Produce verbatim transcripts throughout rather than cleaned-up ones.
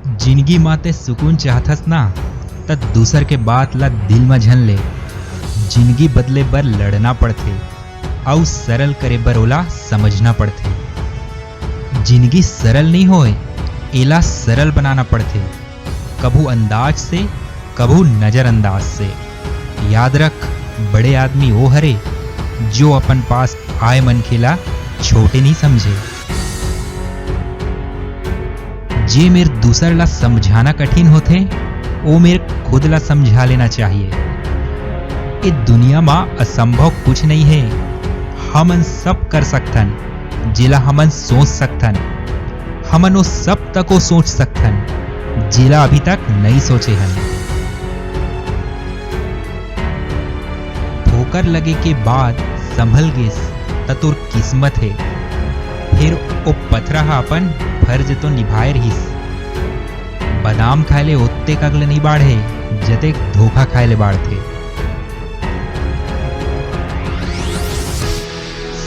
जिनगी म ते सुकून चाहथस ना, त दूसर के बात ला दिल म झन ले। जिनगी बदले बर लड़ना पड़थे, अउ सरल करे बर ओला समझना पड़थे। जिनगी सरल नइ होय, एला सरल बनाना पड़थे, कभू अंदाज से, कभू नजरअंदाज से। याद रख, बड़े आदमी ओ हरे, जो अपन पास आए मनखे ला छोटे नइ समझे। जे मेर दूसर ला समझाना कठिन होथे, ओ मेर खुद ला समझा लेना चाहिए। ए दुनिया म असंभव कुछ नइ हे। हमन सब कर सकथन, जेला हमन सोच सकथन। हमन ओ सब तको सोच सकथन, जेला अभी तक नइ सोचे हन। ठोकर लगे के बाद संभल गेस, त तोर किस्मत हे। फेर ओ पथरा ह अपन फर्ज तो निभाए रहिस। बादाम खाए ले ओतेक अकल नइ बाढ़े, जतेक धोखा खाए ले बाढ़थे।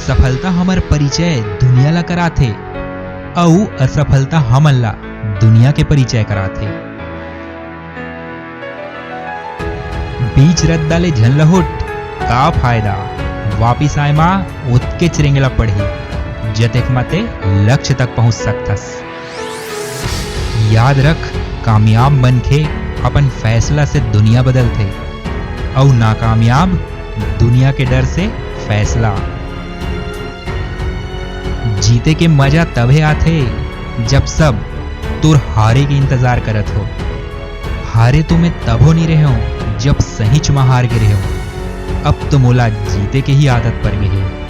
सफलता हमर परिचय दुनिया ला कराथे, अउ असफलता हमन ला दुनिया के परिचय कराथे। बीच रद्दा ले झन लहुट, का फायदा? वापिस आए मा ओतकेच रेंगे ला पड़ही, जतेक मा ते लक्ष्य तक पहुंच सकथस। याद रख, कामयाब मनखे अपन फैसला से दुनिया बदलथे, अउ नाकामयाब दुनिया के डर से फैसला। जीते के मजा तभे आथे, जब सब तोर हारे के इंतजार करत हो। हारे तो मैं तभो नइ रहेंव, जब सहीच म हार गे रहेंव। अब तो मोला जीते के ही आदत पड़ गे हे।